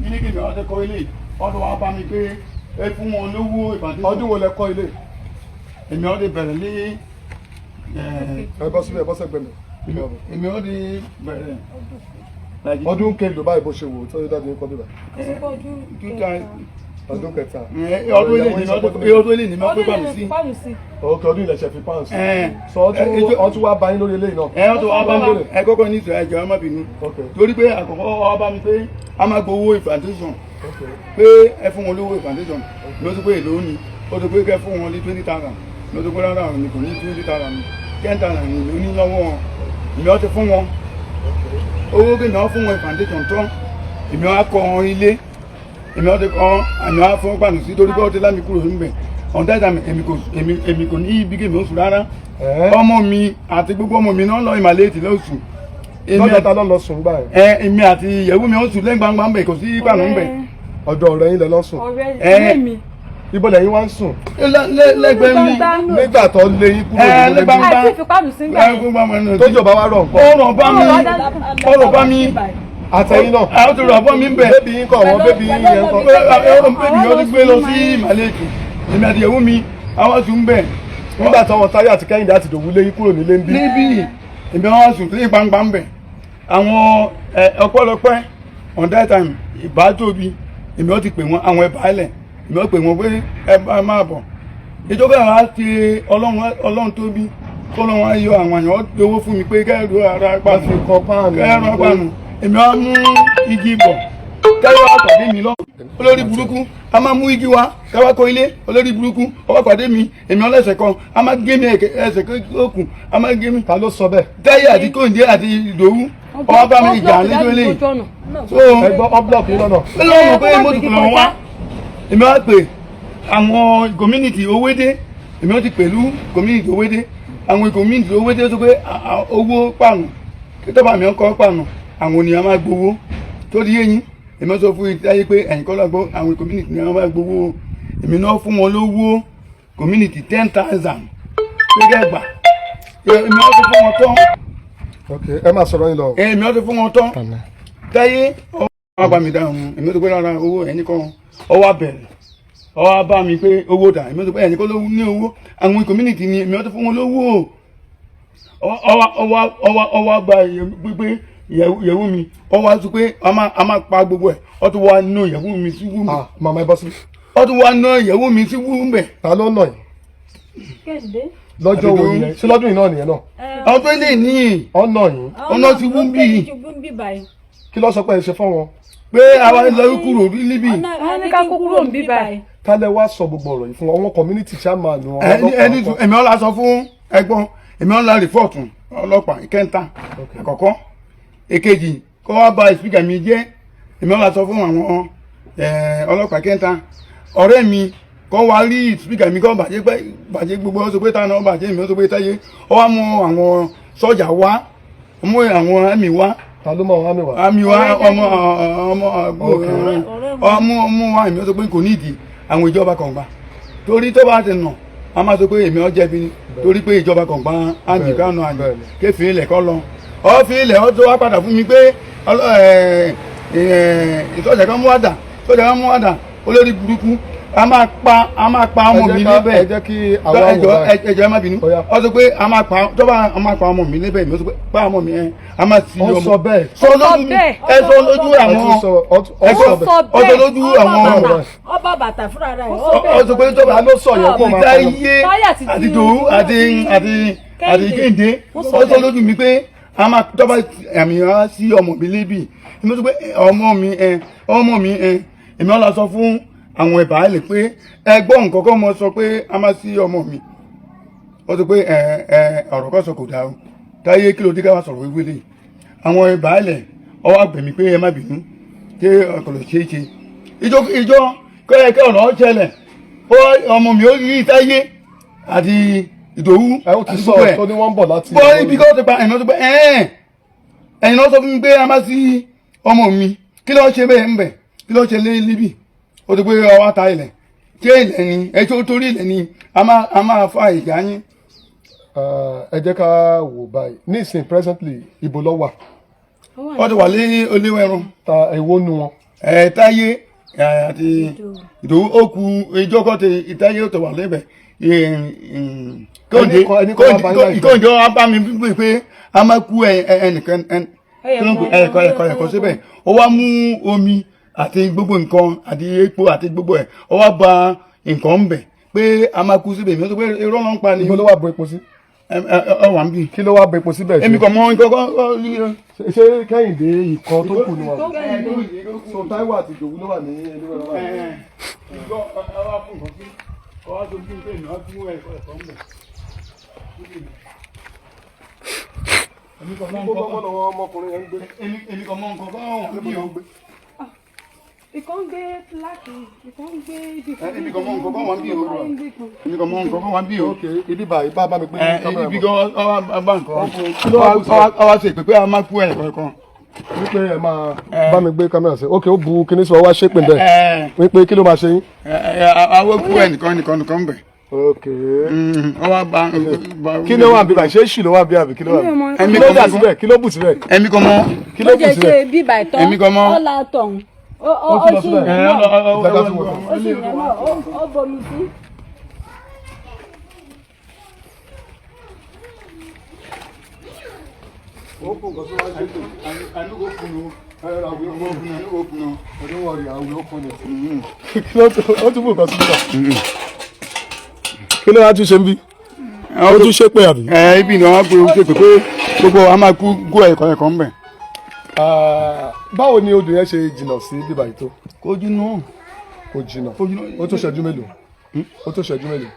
ilé kìíní wá ṣe kọ́ ilé, ọdún wa bá mi pé ẹ fún wọn lówó ìpàdé. Ọdún wo lẹ kọ́ ilé? Èmi ọ ti bẹ̀rẹ̀ ní Ẹ bọ́ síbẹ̀, bọ́ sẹ́gbẹ̀ẹ́ mi. Èmi ọ ti bẹ̀rẹ̀. Ọdún kelo báyìí bó ṣe wò ó tó dájú ní kọ́ bíbá? Ọdún Ọdún kẹta. Ọdún ilé ni mo pé bámi sí. Pàmì sí. Ok, ọdún ilẹ̀ ṣe fi pounds. Ẹ. So ọtún wá bá yín lórí eléyìí náà? Ẹ ọtún wá bá mi. Ẹ kọ́kọ́ ní ìṣòro, ẹjọ́ ẹ má bínú. Ok. Torí pé àkọ́kọ́ wá bá mi pé a máa gbowó foundation, pé ẹ fún wọn lówó foundation. Ló sọ pé èlò ni ó sọ pé kẹ́ fún wọn ní 20,000. Ló sọ pé rárá, mi kò ní 20,000, 10,000 ni ló ní lọ́wọ́ wọn. Èmi ọ ti fún wọn owó kí ni wọ́n fún wọn foundation tán, èmi wá kọ́ ilé, èmi ọ ti kọ́, èmi wá fún pàánù sí torí pé ó ti lámì kúrò níbẹ̀. Ọ̀dà ìdàmì èmi kò ní ibi kí èmi ó sùn rárá. Ọmọ mi àti gbogbo ọmọ mi náà lọ ìmàlẹ́ ètì lọ́sùn. Lọ́jọ́ ta ló lọ sùn gbà yẹn? Ẹ èmi àti ìyàwó mi ó sùn lẹ́yìn gbangba ń bẹ̀, kò sí pàánù ń bẹ̀. Ọ̀dọ̀ ọ̀rẹ́ yín lẹ lọ sùn? Ọ̀rẹ́ Ẹ. ilé mi. Ibo lẹ́yìn wá ń sùn? Lẹ́gbẹ̀ẹ́ mi. Nígbà tó lé yín kúrò Ẹ nínú ilé? lẹ́gbàá. Àìsí ìfipánu sí gbà yẹn. Tójò bá wá rọ̀ nǹkan? Ọ̀rọ̀ bá mi, ọ̀rọ̀ bá mi. Àtẹ̀yìn náà? Àwọn tó rọ̀ bọ́ mi ń bẹ̀. Baby yín kọ́? Àwọn baby yín yẹn kọ́? Ọ̀rọ̀ baby yẹn ti gbé lọ sí ìmàlẹ́ ètì, èmi àti ìyàwó mi àwọn sùn ń bẹ̀. Nígbà táwọn Táyé àti Kẹ́hìndé àti Ìdòwú lé yín kúrò nílé ń bí? Níbí èmi wọn sùn ní gbangba ń bẹ̀. Àwọn ọpẹ́lọpẹ́ on that time ìbá tóbi, èmi wọn ti pè wọn, àwọn ẹ̀bá ilẹ̀, èmi wọn pè wọn pé ẹ bá máa bọ̀. Ìjọba àwọn ti Ọlọ́run, Ọlọ́run tóbi kọ́lọ́run á yọ àwọn èèyàn lówó fún mi pé kẹ́rù ara Wọ́n pàánù fi kọ́ páànù? Kẹ́rù ara pàánù. Èmi wọn mú igi bọ̀, kẹ́rù wa pàdé mi lọ. Olórí burúkú, a máa mú igi wa kẹ́wà kó ilé. Olórí burúkú, ọwọ́ pàdé mi, èmi ọlẹ́sẹ̀ kan a máa gé mi ẹsẹ̀ kókùn, a máa gé mi. Ta ló sọ bẹ́ẹ̀? Táyé àti Kóńdé àti Ìdòwú ọwọ́ bá mi ìjà lẹ́jọ́ eléyìí so. Ẹ gbọ́, ọ́ block yín lọ́nà? Lọ́wọ́ pé mo tuntun lọ́wọ́ wá, èmi wá pè àwọn community Owédé, èmi wọ́n ti pẹ̀lú community Owédé. Àwọn community Owédé sọ pé owó pààrùn kí tọ́ba mi kọ́ pààrùn, àwọn ènìyàn máa gbowó tó di eyín. Èmi wọ́n sọ fún ìtayé pé ẹ̀yìn kọ́ lọ́gbọ́, àwọn community ni wọ́n máa gbowó. Èmi náà fún wọn lówó community 10,000 pé kẹ́gbà èmi wọ́n ti fún wọn tán. Ok, ẹ máa sọ̀rọ̀ yín lọ. Èmi wọ́n ti fún wọn tán. Táyé ọwọ́ bá mi dáhùn, èmi tó pé rárá, owó ẹni kan ọwọ́ abẹ̀rẹ̀ ọwọ́ bá mi pé owó dà. Èmi tó pé ẹni kan ló ní owó, àwọn community ni èmi tó fún wọn lówó. Ọwọ́ gba pípé ìyàwó mi, ọwọ́ sọ pé a máa pa gbogbo ẹ̀. Ọ tún wá ná ìyàwó mi sí wúmbẹ̀. Ah, màmá, ẹ bọ́ sí. Ọ tún wá ná ìyàwó mi sí wúmbẹ̀. Ta ló nà yín? Kẹ́hìndé. Lọ́jọ́ wo nìyẹn? Ṣé lọ́dún yìí náà nìyẹn náà? Àwọn tó lè ní Ọ nà yín? Ọ̀nà ti wúmbì. Kí ló sọ pé ẹ ṣe fún wọn? Pé àwa lọ kúrò níbí. Wọ́n ní ká kó kúrò níbí báyìí. Kálẹ̀ wá sọ gbogbo ọ̀rọ̀ yìí fún wọn, àwọn community chairman wọn? Ẹni ẹni Ọlọ́pàá? Èmi ọ̀la sọ fún ẹ̀gbọ́n èmi ọ̀la report ọlọ́pàá ìkẹta àkọ́kọ́, èkejì kó wá ba speaker mi jẹ́. Èmi ọ̀la sọ fún àwọn ọlọ́pàá ìkẹta ọ̀rẹ́ mi kó wá rí speaker mi kó bàjẹ́ pé bàjẹ́ gbogbo. Ó sọ pé táwọn náà bàjẹ́, èmi ó sọ pé táyé ó wá mú àwọn sọ́jà wá, mú àwọn ẹ̀mí wá. Ta ló mọ àwọn àmì wá? Àmì wa, ọmọ ọmọ ọmọ ọmọ wa. Èmi ó sọ pé kò nídìí àwọn ìjọba kan gbà, torí tó bá ti nà a máa sọ pé èmi ọ jẹ̀bi ni, torí pé ìjọba kan gbà ájì kánú àjì kéfì ilẹ̀ kọ́ lọ ọ fi ilẹ̀ ọ tó wá padà fún mi pé ìsọjà kan mú àdá, ìsọjà kan mú àdá. Olórí burúkú. A máa pa, a máa pa ọmọ mi níbẹ̀. Ẹ jẹ́ kí àwa wò báyìí. Ẹjọ, ẹ má bínú. Ó yá. Ó sọ pé a máa pa, tọ́ba a máa pa ọmọ mi níbẹ̀, mi ó sọ pé pa ọmọ mi ẹ, a máa ti Ó ọmọ. sọ bẹ́ẹ̀. Sọ lójú mi, bẹ́ẹ̀. ẹ sọ lójú Ẹ àwọn. tún sọ, Ẹ ó sọ sọ bẹ́ẹ̀. ó sọ lójú àwọn. Ọba bàtà fúnra rẹ̀. Ó sọ pé tọ́ba Ta ló sọ yẹn kó máa pa lọ? Táyé Táyé àti àti Dòwú àti Kẹ́hìndé. Kẹ́hìndé, ó sọ lójú mi pé a máa tọ́ba àmì wá sí ọmọ mi lébi. Èmi sọ pé ọmọ mi ẹ, ọmọ mi ẹ, èmi ọ̀la sọ fún àwọn ẹ̀bà ẹ̀ lè pé ẹ gbọ́ nǹkan kọ́, mo sọ pé a máa sí ọmọ mi. Ó sọ pé ẹ ẹ ọ̀rọ̀ kan sọ kò dáa o. Táyé, kí ló dé ká wá sọ̀rọ̀ wíwí lè àwọn ẹ̀bà ẹ̀ lẹ̀? Ọwọ́ àgbẹ̀mí pé ẹ má bínú, ṣé ọkọ̀ lè ṣeé ṣe ìjọ ìjọ kẹ́ ọ̀rọ̀ ṣẹlẹ̀, ó ọmọ mi ó rí Táyé àti Ìdòwú Ẹ ó ti àti sọ gbogbo ẹ̀ tó ní wọ́n ń bọ̀ láti. Bọ́ ibi kọ́ ti pa ẹ̀nà tó pẹ́ ẹ̀ẹ́n ẹ̀yìn náà sọ fún mi pé a máa sí ọmọ mi, kí ló ṣe bẹ́ẹ̀ ń bẹ̀, kí ló ṣe lé níbí? Ó ti pé ọwọ́ ta ilẹ̀, ṣé ilẹ̀ ni ẹ tó torí ilẹ̀ ni a máa fa ìjà yín. Ẹ jẹ́ ká wò báyìí nísìn, presently, ibo ló wà? Ó ti wà lé oléwẹ̀rún. Ta èwo nu wọn? Ẹ̀ Táyé àti Ìdòwú, ó ku ìjọ kọ́ ti Ìtáyé, ó ti wà lẹ́bẹ̀. Ẹni kọ́ wá bá yín láìpẹ́. Kóńdé wá bá mi wí pé a máa kú ẹnìkan ẹ̀kọ́ ẹ̀kọ́ ẹ̀kọ́ síbẹ̀. Ó wá mú omi àti gbogbo nǹkan àti epo àti gbogbo ẹ̀, ó wá ba nǹkan ń bẹ̀ pé a máa kú síbẹ̀. Mi ó sọ pé irọ́ ló ń pa ni. Ibo ló wà bo epo sí? Ẹ wà ń bì. Kí ló wà bo epo síbẹ̀ ṣe? Èmi kò mọ nǹkan kan. Ṣé Kẹ́hìndé ìkan tó kù ni wọn? So Táíwò àti Ìdòwú ló wà ní Eléwéran báyìí. Ìjọ ẹ wá fún nǹkan sí ọ wá tó bí pé ìnáwó fún ẹ̀kọ́ ẹ̀kọ́ ń bẹ̀. Èmi kò mọ Ibo nǹkan gbọ́ngàn lọ́wọ́ ọmọkùnrin yẹn ń gbé? Èmi kò mọ nǹkan kan wà bí o. Ìkan ń gbé fúláàkì, ìkan ń gbé ibi kan. Èmi kò mọ nǹkan kan wà bí o. Èmi kò mọ nǹkan kan wà bí o. Ok, ibi báyìí bá mi gbé kámẹ́rà Ibi bọ̀. kan ọ bá nǹkan. Kí ló wá bù síbẹ̀? Ọ wá ṣe ìpè pé a máa kú ẹ̀kọ́ ẹ̀kọ́. Wípé ẹ máa bá mi gbé kámẹ́rà sí. Ok, ó bu kinní sọ, wá ṣépè bẹ́ẹ̀ wípé kí ló máa ṣe yín? Àwọn kú ẹnìkan nìkan nìkan ń bẹ̀. Ok. Ọ wá bá. Kí ló wà bí báyìí? Ṣé ṣì ló wà bí àbí kí ló wà bí? Èmi Kí ló kò dà mọ. síbẹ̀? Kí ló bù síbẹ̀? Èmi kò mọ. Kí ló Ó bù jẹ́ síbẹ̀? ṣe bíbà ìtàn. Èmi kò mọ̀. Ọ̀la tọ̀hún. Ó Ó tún lọ sì síbẹ̀. yẹn náà. Ìjàgbá tún wọ̀. Ó sì yẹn náà, ó bomi sí. Ó kó nǹkan tó wá ṣépè. Don't worry, I will open it. Kí ló ó tún bù nǹkan síbẹ̀? Kí ló wá tún ṣe ń bí? Ó tún ṣépè àbí? Ẹ ibi ni wọn gbé ṣe pé gbogbo a máa kú kú ẹ̀kọ́ ẹ̀kọ́ ń bẹ̀. Ah, báwo ni odò yẹn ṣe jìnnà sí bíbá yìí tó? Kojú náà. Kò jìnnà. Kò jìnnà. Ó tó ṣẹ́jú mélòó? Ó tó ṣẹ́jú mélòó?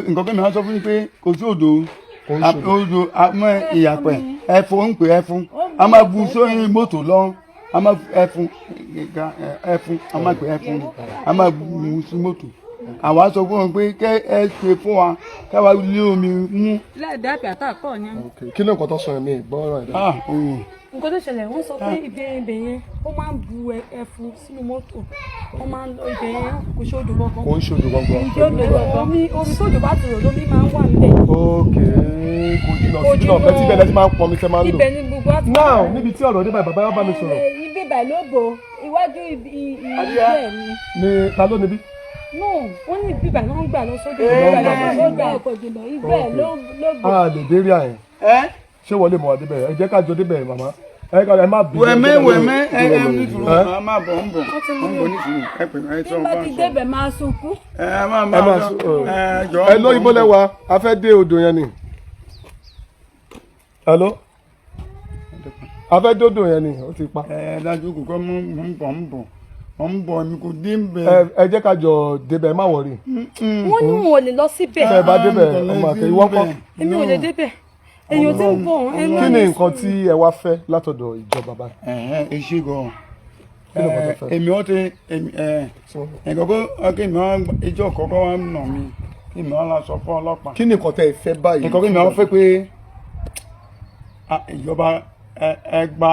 Nǹkan kẹ́mi á sọ fún mi pé kò sí odò. Kò ń ṣodò. Odò àmọ́ ìyàpẹ̀ ẹ̀fọn ń pè ẹ̀fọn, a máa bu sórí mọ́tò lọ, a máa ẹ̀fọn ẹ̀fọn, a máa pè ẹ̀fọn, a máa bu sí mọ́tò. Àwa sọ fún wọn pé kẹ́ ẹ ṣe fún wa káwa lé omi mú. Lẹ́ẹ̀dá pàtà kọ́ ni. Ok, kí ló nǹkan tó sọ yẹn? Mi ìgbọ́ràn ẹ̀ dáadáa. Ah, òun. Nǹkan tó ṣẹlẹ̀, wọ́n sọ pé ibẹ̀ yẹn, ó máa ń bu ẹfun sínú mọ́tò, wọ́n máa ń lọ ibẹ̀ yẹn, kò ṣe odò gangan. Kò ń ṣodò gangan. Omi tójò bá ti rò lómi máa ń wà níbẹ̀. Ok, kò jìnnà Kò sí jìnnà. jìnnà. Bẹ́ẹ̀ tí bẹ́ẹ̀ lẹ́tí máa ń pọnmi tẹ́ máa ń lò. Ibẹ̀ ni gbogbo àti. Now, níbi tí ọ̀rọ̀ dé báyìí, bàbá yóò bá mi sọ̀rọ̀. Ibi báyìí ló bò iwájú ibi ibẹ̀ ni. Ní ta ló níbí? No, wọ́n ní bíbà náà ń gbà lọ sódò. Ó Bíbà náà ń gbà gbà. kò jìnnà, ibẹ̀ ló bò. A lè dé rí àyẹn. Ṣé wọlé mọ̀ wá débẹ̀? Ẹ jẹ́ ká jọ débẹ̀, màmá. Ẹ ká ẹ má bínú. Wẹ̀mẹ́ wẹ̀mẹ́, ẹ ẹ ní sùúrù. Ẹ? A máa bọ̀ ń bọ̀ ń bọ̀ ní sùúrù, ẹ pè é Tí tí wọ́n bá bá ti ń sọ. débẹ̀ máa sunkún. Ẹ máa Ẹ máa máa sọ sọ. Ẹ jọ. Ẹ ló ibo lẹ́wà, a fẹ́ dé odò yẹn ni. Hello? A fẹ́ dé odò yẹn ni, ó ti pa. Ẹ dájú kò kọ́ mú ń bọ̀ ń bọ̀ mọ̀ ń bọ̀, èmi kò dé ń bẹ̀. Ẹ jẹ́ ká jọ débẹ̀, ẹ má worry. Wọ́n ní wọn ò lè lọ síbẹ̀. Tẹ́ ẹ bá débẹ̀, ọmọ àkẹ́ ìwọ́n kọ́. Èmi ò lè débẹ̀, èyàn tí ń bọ̀ ẹ má Kí ni ní nǹkan tí ẹ wá fẹ́ látọ̀dọ̀ ìjọba báyìí? Ẹ ẹ ṣe gan. Kí ni nǹkan tó fẹ́? Èmi ó ti èmi ẹ nǹkan kó kí mi wá ìjọ kọ́kọ́ wá nà mí, kí mi wá lọ sọ fún ọlọ́pàá. Kí ni nǹkan tẹ́ ẹ fẹ́ báyìí? Nǹkan kí mi wá fẹ́ pé ìjọba ẹ gba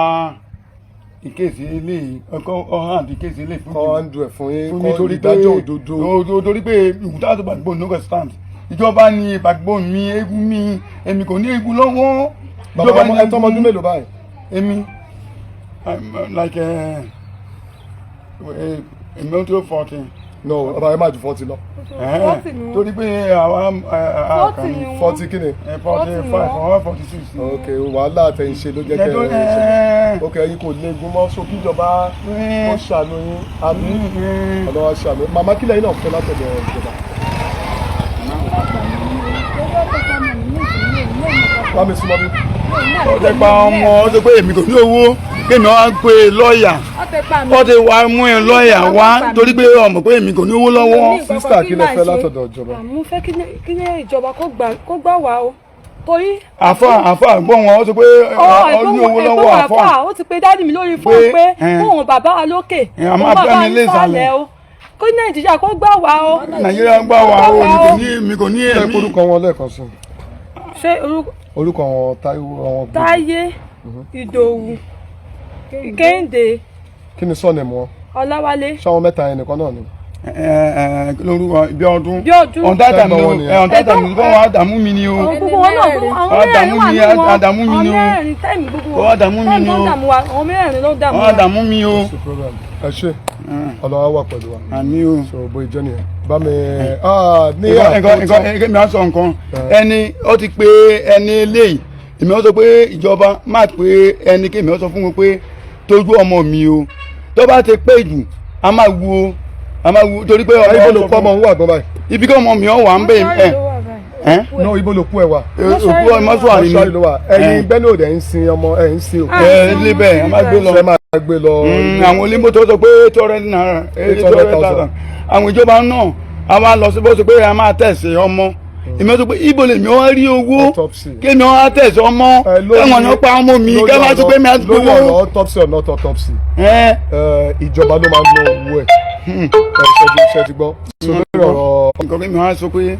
ìkéèsì eléyìí, ọkọ ọhán àti ìkéèsì eléyìí fún mi. Kọ́ ń du ẹ̀ fún yín, Fún mi kọ́ torí pé ìdájọ́ òdodo. Torí pé ìwúta tó backbone no go stand. Ìjọba ní backbone mi, eégún mi, èmi kò ní eégún lọ́wọ́. Bàbá ọmọ ẹ tọ́mọ ọdún mélòó báyìí? Èmi I'm, like èmi ó tó 40. No, ọba ẹ má ju 40 lọ. 40 ni wọ́n. Torí pé àwa 40 ni wọ́n. 40 kí ni? 45 or 46. Ok, wàhálà tẹ̀ ń ṣe ló jẹ́ kẹ́ ẹ ṣe. Ok, ẹ̀yin kò léegun mọ́, so kíjọba ó ṣàánú yín, àmì ọlọ́wà ṣàánú. Màmá, kílẹ̀ yín náà fẹ́ látọ̀dọ̀ ìjọba? Bá mi súnmọ́ bí. Ó ti pa ọmọ, ó ti pé èmi kò ní owó kémi wá pé lọ́ọ̀yà. Ó ti pa mí. Ó ti wá mú ẹ lọ́ọ̀yà wá torí pé ọmọ pé èmi kò ní owó lọ́wọ́. Sister, kí lẹ fẹ́ látọ̀dọ̀ ìjọba? Mo fẹ́ kí ní ìjọba kó gbà wá o, torí. Àfa gbọ́ wọn, ó sọ pé ó ní owó lọ́wọ́ àfa. Ó ti pe daddy mi lórí fóònù pé kóun bàbá wa lókè, òun bàbá mi sálẹ̀ o, kó Nàìjíríà kó gbà wá o. Nàìjíríà gbà wá o, mi kò ní èmi. Ẹ orúkọ wọn lẹ́ẹ̀kan sí. Ṣé orúkọ wọn? Táíwò wọn. Táyé Ìdòwú Kẹ́hìndé. Kí ni surname wọn? Ọláwálé. Ṣáwọn mẹ́ta yẹn nìkan náà ni? Lórúkọ Bíọ́dún. Bíọ́dún. Ọ̀ntàtà mi ọ̀ntàtà mi kọ́ wa dààmú mi ni o. Gbogbo wọn náà, àwọn mẹ́rin wà ní wọn. Àdàmú mi ni o. Àwọn mẹ́rin time gbogbo wọn. Àdàmú mi ni o. o. Àwọn mẹ́rin ló ń dààmú wa. Àdàmú mi o. Ẹ ṣe, Ọlọ́wà wà pẹ̀lú wa. Àmín o. So bó ìjọ nìyẹn bá mi ní àkótán. Nǹkan mi á sọ nǹkan, ẹni ó ti pé ẹni eléyìí, èmi ó sọ pé ìjọba má pé ẹni kémi ó sọ fún wọn pé tójú ọmọ mi o, tó bá ti pé jù a máa wo, a máa wo torí pé. Ibo ló kọ́ ọmọ òun wà gan báyìí? Ibi kí ọmọ mi ọ̀ wà ń bẹ̀ ẹ̀. No, ibo ló kú ẹ wà? Òkú mọ́ṣúárì ni. Mọ́ṣúárì ló wà. Ẹ̀yin bẹ́ẹ̀ ló dẹ̀ ń sin ọmọ ẹ̀ ń sin òkú. Ẹ níbẹ̀ a máa gbé lọ. Ṣé máa gbé lọ? Àwọn onímọ́tò sọ pé ₦800, 800,000. Àwọn ìjọba náà a máa lọ sí bó ṣe pé a máa tẹ̀sí ọmọ, èmi sọ pé ibo lèmi wọn rí owó kémi wọn á tẹ̀sí ọmọ ẹ̀wọ̀n ni wọ́n pa ọmọ mi kẹ́ máa sọ pé mi á gbowó. Lórí ọ̀rọ̀ autopsy or not autopsy, ìjọba ló máa ń ná owó ẹ̀. Ṣe ti gbọ́? So lórí ọ̀rọ̀. Nǹkan kémi wọn á sọ pé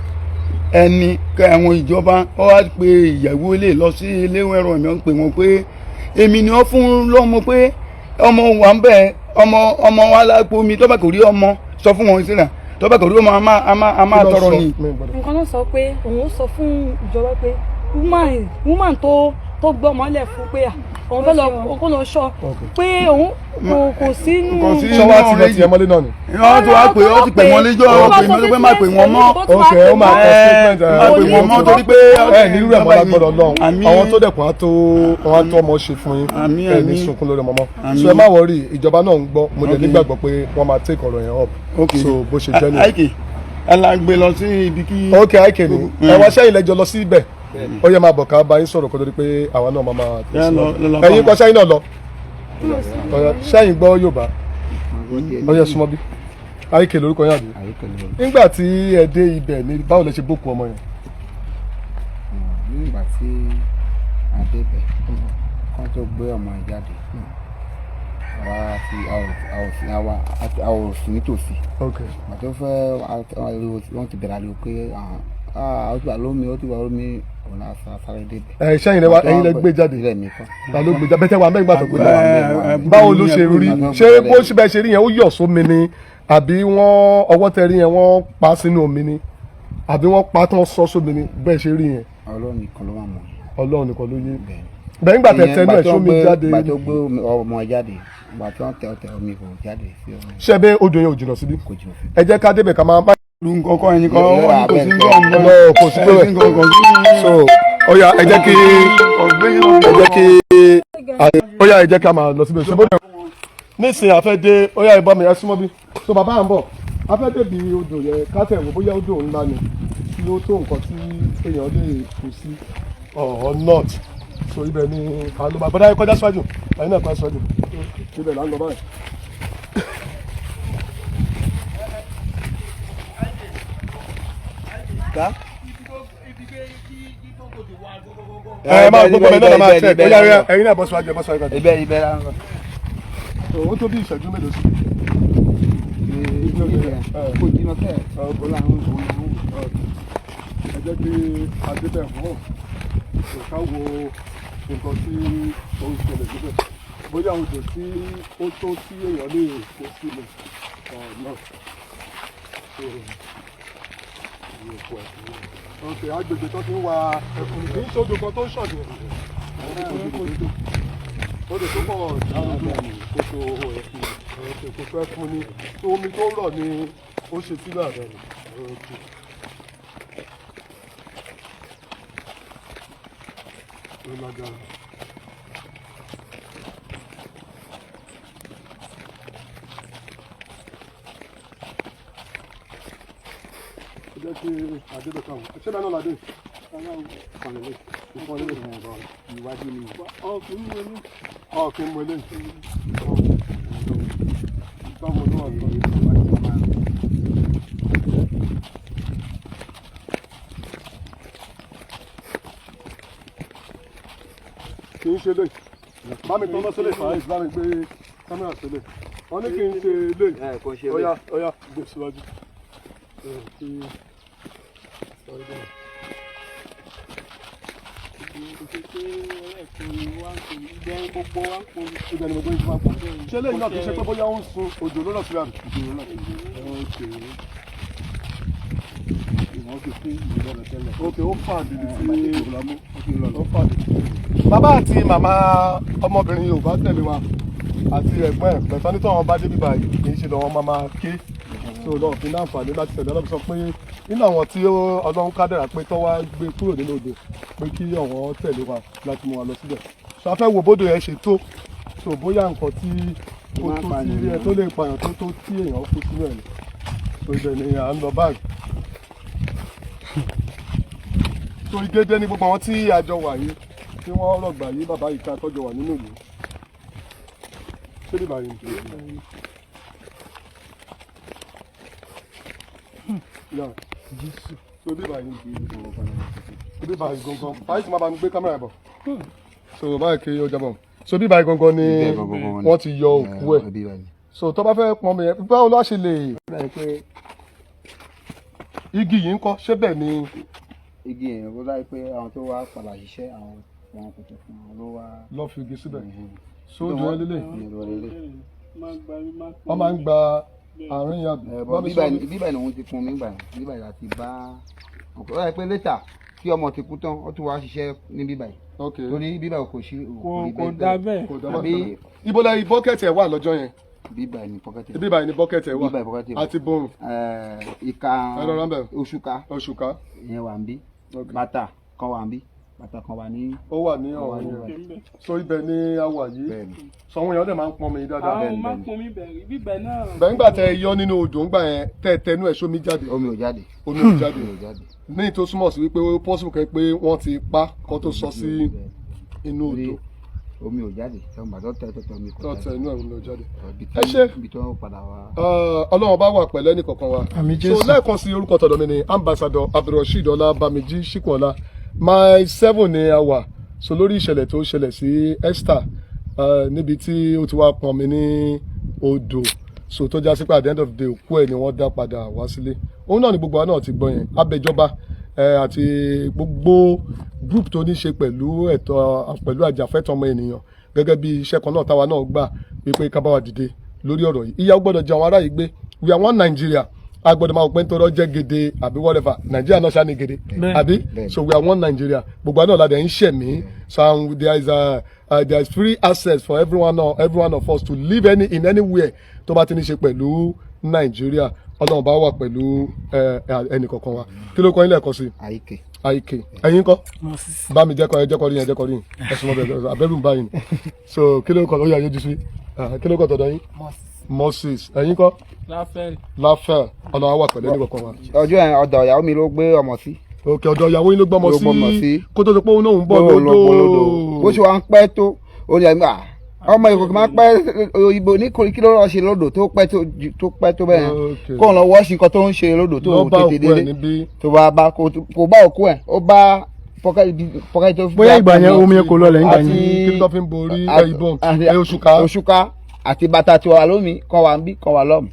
ẹni àwọn ìjọba wọn wá pe ìyàwó ilé lọ sí ilé ẹ̀rọ mi, wọn pè wọn pé èmi ni wọ́n fún lọ́mọ pé ọmọ wà ń bẹ̀, ọmọ ọmọ wa lápò mi, tó bá kò rí ọmọ sọ fún wọn sílẹ̀, tó bá kò rí ọmọ a máa tọrọ ni. Nǹkan náà sọ pé òun sọ fún ìjọba pé woman tó gbọ́ ọmọlẹ̀ fún pé òun fẹ́ lọ kó lọ sọ pé òun kò sínú. Ṣọwọ́ àti lọ tiẹ̀ mọ́lé náà ni. Wọ́n ti wá pé ó ti pè wọ́n lẹ́jọ́, ó pè wọ́n pé má pè wọ́n mọ́. Ok, ó máa kọ statement ẹ. Má pè wọ́n mọ́ torí pé. Ẹ ní irú ẹ̀ mọ́ lágbọ́dọ̀ lọ́hùn, àwọn tó dẹ̀kun á tó wọn á tó ọmọ ṣe fún yín, ẹ ní sunkún lórí ọmọ mọ́. So ẹ má worry, ìjọba náà ń gbọ́, mo dẹ̀ nígbàgbọ́ pé wọ́n máa take ọ̀rọ̀ yẹn up. So bó ṣe jẹ́ nìyẹn. Àìkè ẹ la gbé lọ sí ibi kí. Ok, àìkè ni ẹ wá sẹ́yìn lẹ́jọ́ lọ sí ibẹ̀, ó yẹ máa bọ̀ ká bá yín sọ̀rọ̀ kó tó di pé àwa náà máa máa tẹ̀síwájú. Ẹ̀yin kọ́ sẹ́yìn náà lọ sẹ́yìn gbọ́ Yorùbá, ó yẹ súnmọ́ bí. Àìkè lórúkọ yín àbí? Nígbà tí ẹ dé ibẹ̀ ni báwo lẹ ṣe bókun ọmọ yẹn? Nígbà tí a débẹ̀, kán tó gbé ọmọ yẹn jáde, àwa ò sí nítòsí. Àti ó fẹ́ wọ́n ti bẹ̀rẹ̀ ariwo pé ó ti wà lómi, ó ti wà lómi, òun náà sáré débẹ̀. Ẹ sẹ́yìn lẹ wá, ẹ̀yin lẹ gbé jáde? Ta ló gbé jáde? Bẹ́tẹ̀ wà mẹ́gbà tó gbé jáde. Báwo ló ṣe rí? Ṣé bó ṣe bẹ́ẹ̀ ṣe rí yẹn, ó yọ̀ sómi ni, àbí wọ́n ọwọ́ tẹ rí yẹn wọ́n pa sínú omi ni, àbí wọ́n pa tán sọ sómi ni, bẹ́ẹ̀ ṣe rí yẹn? Ọlọ́run nìkan ló wà mọ̀. Ọlọ́run nìkan ló yé. Bẹ́ẹ̀ nígbà tẹ tẹnu ẹ̀ sómi jáde. Ìgbà tó gbé ọmọ jáde, ìgbà tó ń tẹ ọtẹ omi kò jáde sí ọmọ. Ṣé bẹ́ẹ̀ odò yẹn ò jìnnà síbí? Kò jìnnà síbí. Ẹ jẹ́ ká débẹ̀ ká máa nǹkan kọ́ ẹni kan wọ́n kò sí nǹkan ọmọ kò sí pé so ọ̀yà ẹ jẹ́ kí ẹ jẹ́ kí ọ̀yà ẹ jẹ́ ká máa lọ síbẹ̀ ṣùgbọ́n nísìnyí a fẹ́ dé ọ̀yà ìbọn mi ẹ súnmọ́ bí so bàbá à ń bọ̀ a fẹ́ débi odò yẹn ká tẹ̀ wò bóyá odò ńlá ni kí ó tó nǹkan tí èèyàn lè kó sí or not. So ibẹ̀ ni à ń lọ bá bọ́dá yẹn kọjá síwájú, ẹ̀yin náà kọjá síwájú, ibẹ̀ là ń lọ báyìí. Ẹ máa gbogbo ẹ náà máa tẹ ẹ yára, ẹ̀yin náà bọ́ síwájú, ẹ bọ́ síwájú. Ibẹ̀ la ń lọ. Ó tó bí ìṣẹ́jú mélòó sí? Kò jìnnà kẹ́ ẹ̀ ó là ń wò ó. Ẹ jẹ́ kí adébẹ̀ hàn ká wo nǹkan tí ó ń ṣẹlẹ̀ síbẹ̀, bóyá odò tí ó tó tí èèyàn lè kó sílẹ̀ náà. Ok, agbègbè tó ti ń wa ẹkùn kì í ṣodò kan tó ń ṣọ̀dẹ̀, odò tó pọ̀ dára kòtò ẹkùn, kòtò ẹkùn ni, omi tó rọ̀ ni Ó ṣe sílẹ̀ àbẹ̀ ni. Okay. Ó lágbára. Ó jẹ́ kí Adébẹ̀ká wò. Ṣé bẹ́ẹ̀ náà ládé? Ìfọ̀lẹ́lẹ̀. Ìwájú ni. Ọ̀ kí n mọ eléyìí. Báwo ló wà lọ́wọ́? Kì í ṣe lè bá mi tọ́lọ́ sílẹ̀ fàáyé, bá mi gbé kámẹ́rà sílẹ̀. Wọ́n ní kí n ṣe lè. Ẹ kò ṣe. Ọ̀yá, ọ̀yá, gbé síwájú. Ẹ, kí sọ̀rọ̀ bẹ́ẹ̀. Ibẹ̀ ni gbogbo yín ti máa ń pọ̀. Ṣé lẹ́yìn náà kì í ṣe pé bóyá ó ń sun òjò ló rọ̀ sílẹ̀ àbí? Ìwọ̀n fi kún ìlú lọ tẹ́lẹ̀. Ok, ó fà dìdì tí Ó ti lọ. Ó fà dìdì. Bàbá àti màmá ọmọbìnrin Yorùbá tẹ̀lé wa àti ẹ̀gbọ́n ẹ̀ pẹ̀tọ́ ní tọ́wọ́n bá débi báyìí kì í ṣe lọ́wọ́ máa máa ké, so lọ́wọ́ fi ní àǹfààní láti tẹ̀lé. Ọlọ́run sọ pé nínú àwọn tí Ọlọ́run kádàrá pé tọ́ wá gbé kúrò nínú odò pé kí àwọn tẹ̀lé wa láti mú wa lọ síbẹ̀. So a fẹ́ wo bódò yẹn ṣe tó, so bóyá nǹkan tí ó tó tí ẹ tó lè pààyàn tó tó tí èèyàn kú sínú ẹ̀ ni. So ibẹ̀ ni à ń lọ báyìí. So Igédé ní gbogbo àwọn tí a jọ wà yìí tí wọ́n rọ̀gbà yìí, bàbá yìí ká tọ́jọ wà nínú ìlú. Ṣé bíbá yìí ni? Yeah. So bíbá yìí ni. So bíbá yìí gangan. Báyìí tí máa bá mi gbé kámẹ́rà bọ̀. So báyìí kí ó jábọ̀. So bíbá yìí gangan ni Ibẹ̀ gangan ni. wọ́n ti yọ òkú ẹ̀. Ibi báyìí ni. So tó bá fẹ́ pọn mi yẹn, báwo ló ṣe lè Ó dàbí pé igi yìí ń kọ́? Ṣé bẹ́ẹ̀ ni? Igi yẹn, ó dàbí pé àwọn tó wá padà ṣiṣẹ́, àwọn wọn kò tó fún wọn ló wá. Lọ́ fi igi síbẹ̀. So odò yẹn lélẹ̀. Ìlú lélẹ̀. Wọ́n máa ń gba àárín yàgbẹ́. Ẹ, bọ̀ bíbá ni òun ti fún mi gbà yẹn, bíbá yìí láti bá ó dàbí pé later tí ọmọ ti kú tán, ó tún wá ṣiṣẹ́ ní bíbá yìí. Torí bíbá kò sí Kò kò dá bẹ́ẹ̀. Kò dá. Àbí Ibo la bọ́kẹ́tì ẹ̀ wà lọ́jọ́ yẹn? Bíbá ni pọ́kẹ́tì. Ibi báyìí ni bọ́kẹ́tì ẹ̀ wà. Bíbá ni pọ́kẹ́tì ẹ̀ wà. Àti borùn. Ẹ, ìka. Ẹ rọra ń bẹ̀. Òṣùká. Òṣùká. Ìyẹn wà ń bí. Ok. Bàtà kan wà ń bí, bàtà kan wà ní. Ó wà ní ọ̀hún yẹn. So ibẹ̀ ni a wà yìí. Bẹ́ẹ̀ni. So àwọn èèyàn dẹ̀ máa ń pọn mi dáadáa. Àwọn máa ń pọn mi bẹ̀rẹ̀ bíbẹ̀ náà. Bẹ́ẹ̀ nígbà tẹ ẹ yọ nínú odò ńgbà yẹn, tẹ ẹ tẹnu ẹ̀, sómi jáde? Omi ò jáde. Omi ò jáde. Omi ò jáde. Ní tó súnmọ́ sí wípé ó possible kẹ́ pé wọ́n ti pa kó tó sọ sí inú Torí odò. omi ò jáde, sọ gbàdọ́ tẹ tẹ omi kò Tó tẹ jáde. inú ẹ̀, omi ò jáde. Ibi Ẹ ṣé. Ibi tó padà wá. Ọlọ́run bá wà pẹ̀lú ẹnì kọ̀ọ̀kan wa. Àmín. So Jésù. lẹ́ẹ̀kan sí, orúkọ tọ̀dọ̀ mi ni Ambassador Abdulrasheed Ọlábàmíjì Ṣíkùnọlá. Mile 7 ni a wà. So lórí ìṣẹ̀lẹ̀ tó ṣẹlẹ̀ sí Esther, níbi tí ó ti wá pọn mi ní odò, so tó já sí pé at the end of the day, òkú ẹ̀ ni wọ́n dá padà wá sílé. Òun náà ni gbogbo wa náà ti gbọ́ yẹn. Abẹ́jọba àti gbogbo group tó ní ṣe pẹ̀lú ẹ̀tọ́, pẹ̀lú àjàfẹ́tọ̀ ọmọ ènìyàn, gẹ́gẹ́ bí iṣẹ́ kan náà táwa náà gbà wípé ká bá wa dìde lórí ọ̀rọ̀ yìí. Ìyà ò gbọ́dọ̀ jẹ àwọn ará yìí gbé. We are one Nigeria. A gbọ́dọ̀ máa wò pé nítorí ó jẹ́ Gèdè àbí whatever. Nàìjíríà náà ṣáà ní Gèdè àbí? So we are one Nigeria. Gbogbo àná la dẹ̀ ń ṣẹ̀mí. So and there is free access for every one of us to live any in anywhere tó bá ti ní ṣe pẹ̀lú Nàìjíríà. Ọlọ́run bá wà pẹ̀lú ẹnì kọ̀ọ̀kan wa. Kí ló kọ́ ilé ẹ̀kọ́ sí? Àyíké. Àyíké. Ẹ̀yin kọ́? Moses. Bá mi jẹ́kọ̀ ẹ, jẹ́kọ̀ rí yẹn, jẹ́kọ̀ rí yẹn. Ẹ̀sùn mọ́ bẹ̀rẹ̀ abẹ́rù báyìí ni. So kí ló kọ́? Ó yà yójú sí. Ah, kí ló kọ́ tọ̀dọ̀ yín? Moses. Ẹ̀yin kọ́? Láfẹ́. Láfẹ́. Ọlọ́run á wà pẹ̀lú ẹnì kọ̀ọ̀kan wa. Ọjọ́ yẹn, ọ̀dọ̀ ìyàwó mi ló gbé ọmọ sí. Òkè, ọ̀dọ̀ ìyàwó yín ló gbọ́mọ Ló gbọ́mọ sí? sí. Kó tó tó pé òun náà ń bọ̀ Ló lọ bọ́ lódò. lódò. Bó ṣe wà ń pẹ́ tó, ó ní àgbà ọmọ ìkòkò máa ń pẹ́ ìbò ní kí ló lọ́ọ́ ṣe lódò tó pẹ́ tó tó pẹ́ tó bẹ́ẹ̀ yẹn. Kó ń lọ wọ́ọ̀ṣì nǹkan tó ń ṣe lódò tó Lọ bá tètè òkú ẹ̀ délé níbí. tó bá bá kò bá òkú ẹ̀, ó bá pọ́kẹ́tì tó fi Bóyá ìgbà yẹn omi yẹn kò lọlẹ̀ nígbà yẹn. Kí ló fi ń borí ìbọn ẹ, òṣùká? Òṣùká àti bàtà tí wà lómi kan wà ń bí, kan wà lọ́mù.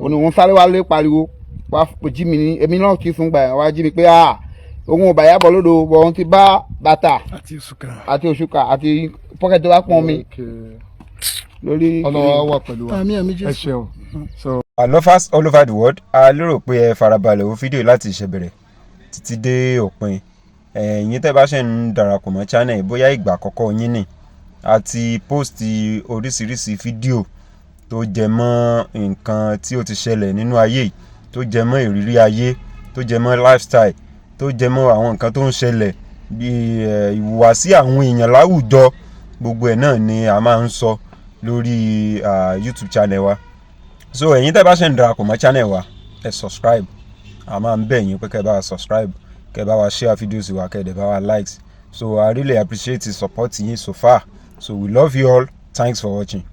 Òní òun sáré wá lé pariwo wá jí mi ní èmi náà kì í fún gbà yẹn, wá jí mi pé ah, òun ò bàyà bọ̀ lódò bọ̀, òun ti bá bàtà àti òṣùká. Àti òṣùká àti pọ́kẹ́tì tó bá pọn mi lórí. Ọlọ́run á wà pẹ̀lú wa. Àmín, àmín. Ẹ Jésù. ṣeun. So Our lovers all over the world, a lérò pé ẹ farabalẹ̀ wo fídíò láti ìṣẹ̀bẹ̀rẹ̀ títí dé òpin. Ẹ̀yin tẹ́ bá ṣe ń darapọ̀ mọ́ channel yìí, bóyá ìgbà àkọ́kọ́ yín ni, a ti post oríṣiríṣi fídíò tó jẹ mọ́ nǹkan tí ó ti ṣẹlẹ̀ nínú ayé yìí. tó jẹ mọ́ ìrírí ayé, tó jẹ mọ́ lifestyle, tó jẹ mọ́ àwọn nǹkan tó ń ṣẹlẹ̀ bíi ìhùwàsí àwọn èèyàn láwùjọ. Gbogbo ẹ̀ náà ni a máa ń sọ lórí YouTube channel wa. So ẹ̀yin tẹ́ bá ṣe ń darapọ̀ mọ́ channel wa, ẹ subscribe. A máa ń bẹ̀ yín pé kẹ́ ẹ bá wa subscribe, kẹ́ ẹ bá wa share videos wa, kẹ́ ẹ dẹ̀ bá wa likes. So I really appreciate the support yín so far. So we love you all. Thanks for watching.